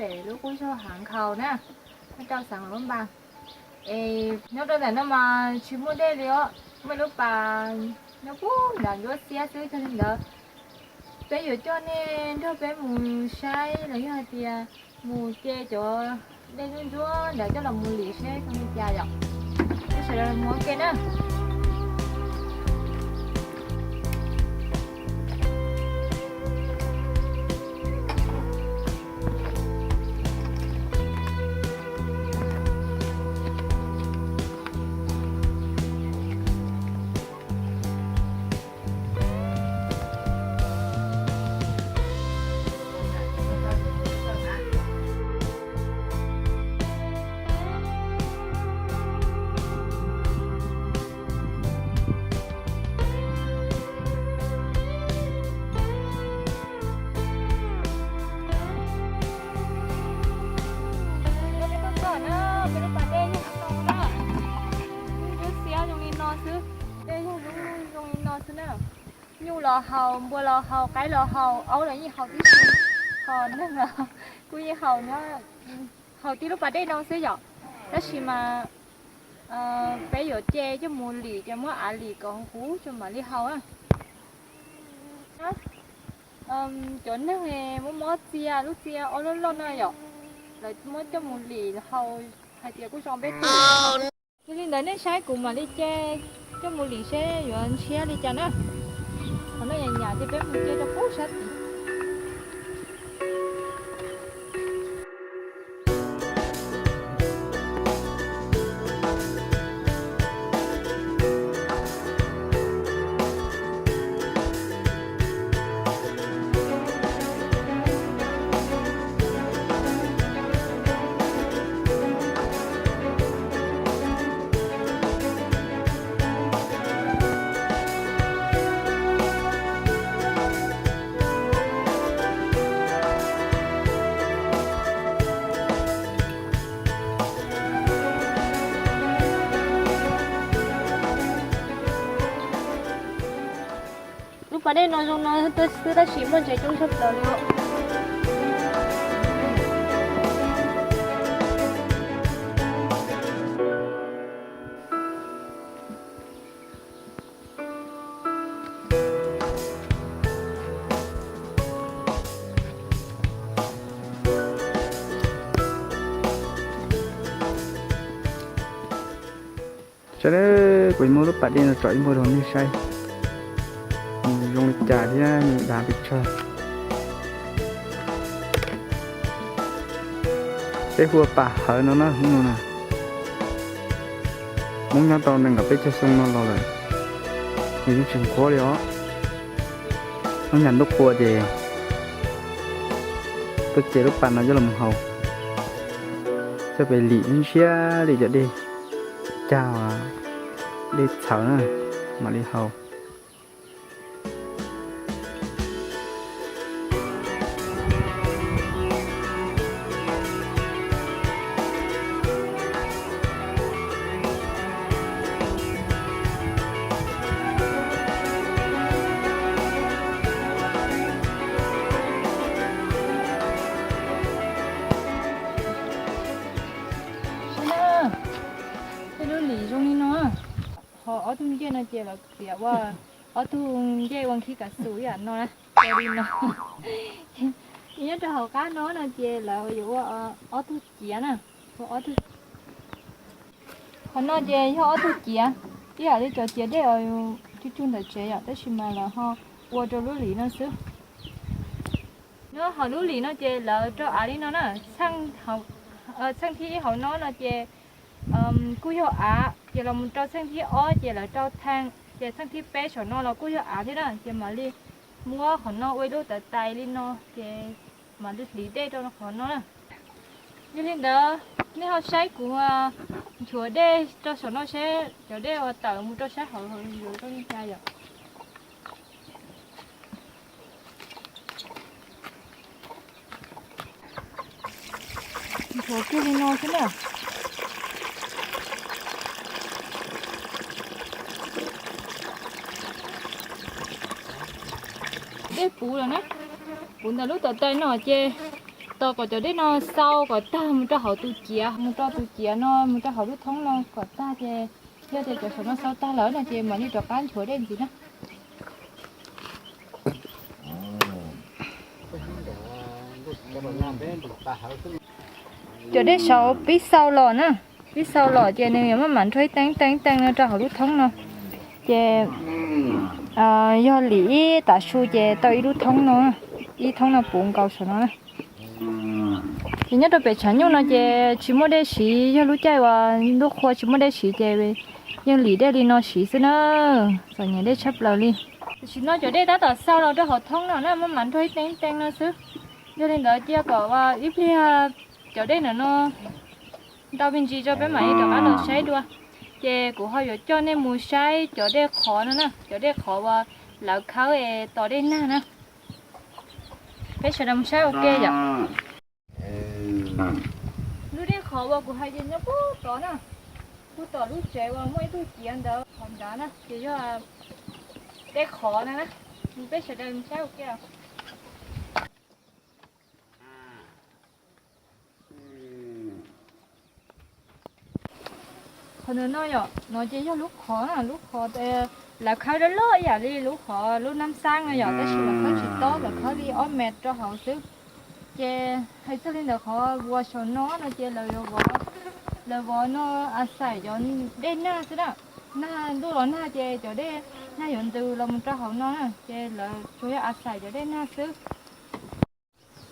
Pem lub qub zog Hav Nkhaus na, nyob rau xeev Luam Npas. Es nyob rau ntawm no mas tsis muaj dej li os, muaj lub pas nyob puag nram nruab xiab xwb. Yog li ntawd peb yuav coj nej nrog peb mus saib los yog hais tias mus ce cov dej ntsuab ntsuab ntawd coj los mus lim seb zoo li cas yom. Peb sawv daws mus ua ke na. Peb lub pas dej yog zoo no na, lub xiab zoo li no xwb, dej yog zoo li no xwb na. Nyuj los haus, npua los haus, qaib los haus, aub los yeej haus tib si, ho neeg los kuj yeej haus nyob, haus tib lub pas dej no xwb yom. Tab sis mas peb yuav ce coj mus lim, ces muab av lim kom huv huv ces mam li haus na. Cov neeg muab mob txia, lub txia ob loj loj na yom, lawv muab coj mus lim haus hais tias kuj zoo peb tug. Yog li ntawd nej saib kuv mam li ce coj mus lim seb yuav ntshiab li cas na. Qhov no yam yam ces peb mus ce rau pub sab tid. Lub pas dej no zoo no xwb tab sis muaj ntses coob tshaj plaws li. Saib, kuv muab lub pas dej no tsom ib npuaj rau nej saib, zoo li cas thiab nws dav pes tsawg. Peb hu ua pas hawv no na, hnub no na. Hmoob nyob tau nees nkaum peb caug xyoo no los lawm, nws yeej tsis nqhuab li os. Hnub nyoog ntuj qua ces tuaj ce lub pas no coj los haus, coj pem lim ntshiab li cov dej cag, dej txhawv na, mam li haus. Saib na, tej lub lim zoo li no, ho ob tug ncej no ces lawv piav ua ob tug ncej ua nkhib kav xus ib yam no na, ua li no. Nyob rau hauv qab no no ces lawv yuav ua ob tug ciav na, ua ob tug. Qhov no ces yog ob tug ciav, ib yam li cov ciav dej uas cug cug ntawm tsev yom, tab sis mas lawv ho ua rau lub lim no xwb. Nyob hauv lub lim no ces lawv rau av li no na, txheej thib ib hauv no no ces kuj yog av, ces los mus rau txheej thib ob ces lawv rau thee, ces txheej thib peb saum no los kuj yog av thiab na, ces mam li muab qhov no ua ib lub tawv tais li no, ces mam li hliv dej rau qhov no na. Yog li ntawd nej ho saib kuv nchuav dej rau saum no seb cov dej uas tawm mus rau sab hauv yuav zoo li cas yom. Nchuav kiag li no xwb na. Dej puv lawm na, puv ntawm lub tawv tais no ces Tos kom cov dej no xau kom tag mus rau hauv tus ciav, mus rau tus ciav no, mus rau hauv lub thoob no kom tag ces, yog tias cov saum no xau tag lawm no ces mam li rov qab nchuav dej ntxiv na. Cov dej saud pib xau los na, pib xau los ces nws yuav maj mam nrog ib teev teev teev no rau hauv lub thoob no. Ces yog lim ib tav su ces tau ib lub thoob no, ib thoob no puv nkaus saum no na. Ces nyob rau pem tshav nyuj no ces tsis muaj dej siv, yog lub caij uas ntuj qhua tsis muaj dej siv ces yeej lim dej li no siv xwb na. Txom nyem dej tshaj plaws li. Tam sim no cov dej tab tom xau los rau hauv thoob no na, maj mam nrog ib teev teev no xwb. Yog li ntawd cia kom ib pliag cov dej ntawm no ntau me ntsis tso peb mam li rov qab los saib dua. Ces kuv ho yuav coj nej mus saib cov dej qhov no na, cov dej qhov uas lawv khawb es tos dej nag na. Peb sawv daws mus saib ua ke yom. Lub dej qhov uas kuv hais ces nyob puag tod na, puag tom lub tsev uas muaj ib tug ciav ntawd qhov nrad na ces yog dej qhov na na. Peb sawv daws mus saib ua ke. Qhov ntawm no yom, no ces yog lub qhov na, lub qhov lawv khawb loj loj ib yam li lub qhov lub nab xab no yom, tab sis lawv khawb tsis tob, lawv khawb li ob mev rau hauv xwb. Ces hais txog li ntawd qhov vuas saum no no ces lawv yuav vov, lawv vov no a xais cov dej nag xwb na. Nag ntuj los nag ces cov dej nag yuav ntws los mus rau hauv no na, ces lawv tsuas yog a xais cov dej nag xwb.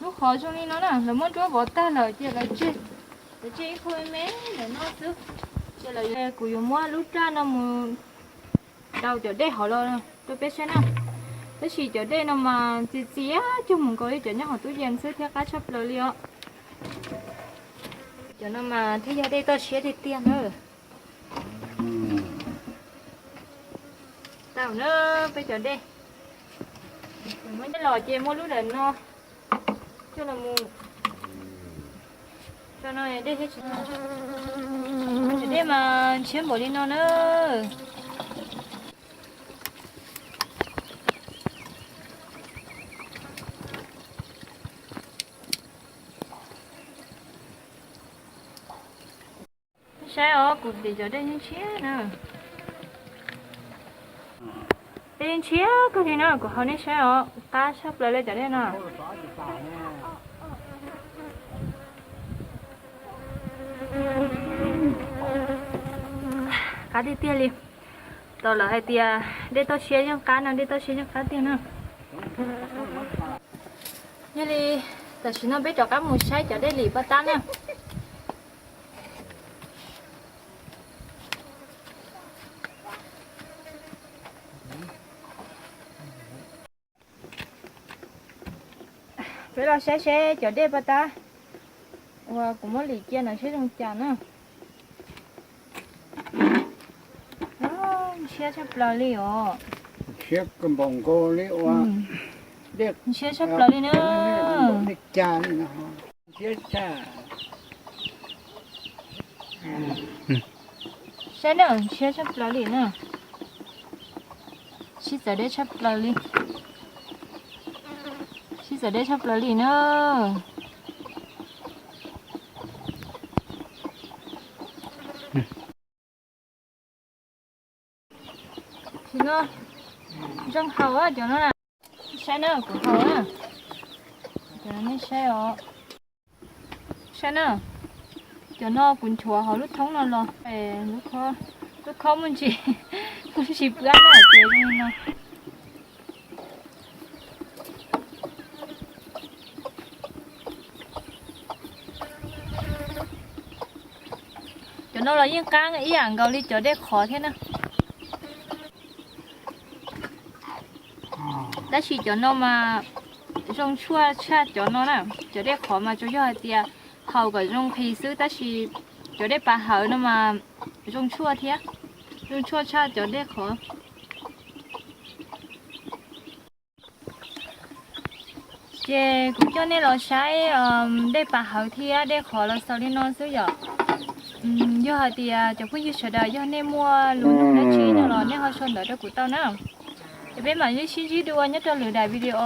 Lub qhov zoo li no na, lawv muab nruab vov tag lawm ces lawv tseg, lawv tseg ib qho me me ntawm no xwb. Ces lawv, kuv yuav muab lub raj no mus daus cov dej hauv los rau peb saib na. Tab sis cov dej no mas txias txias cuag mus nkaus li cov nyob hauv tub yees xwb thiab qab tshaj plaws li os. Cov no mas thiaj yog dej toj siab tiag tiag na. Tau na, peb cov dej, muab los ces muab lub ntawm no coj los mus. Cov no dej thiab tsis, cov dej mas ntshiab npaum li no na. Saib os, kuv tim cov dej yeej ntshiab na. Dej yeej ntshiab kawg li na, kuv hau nej saib os, qab tshaj plaws li cov dej no. Qab tiag tiag li. Tau lawv hais tias dej toj siab yeej qab no, dej toj siab yeej qab tiag na. Yog li tam sim no peb rov qab mus saib cov dej lim paj tab na. Peb los saib seb cov dej paj tab uas kuv muab lim cia no seb zoo cas na. Ntshiab tshaj plaws li os. Ntshiab tshaj plaws li na. Saib na, ntshiab tshaj plaws li na. Sib txawv dej tshaj plaws li. Sib txawv dej tshaj plaws li na. Tsis no, zoo haus cov no na. Saib na, kuv haus na. Cov no nej saib os. Saib na, cov no kuv nchuav hauv lub thoob no los, lub khob muaj ntsis, muaj ntsis pab na ces zoo li no. Cov no los yeej qab ib yam nkaus li cov dej qhov thiab na. Tab sis cov no mas zoo tshuaj tshaj cov no na. Cov dej qhov mas tsuas yog hais tias haus kom zoo nqhis xwb, tab sis cov dej pas hawv no mas zoo tshuaj thiab, zoo tshuaj tshaj cov dej qhov. Ces kuv coj nej los saib dej pas hawv thiab dej qhov los xaus li no xwb yom. Yog hais tias cov phooj ywg sawv daws yog nej muaj lus nug dab tsi no los nej ho sau ntawv rau kuv tau na. Ces peb mam li sib ntsib dua nyob rau lwm daim video.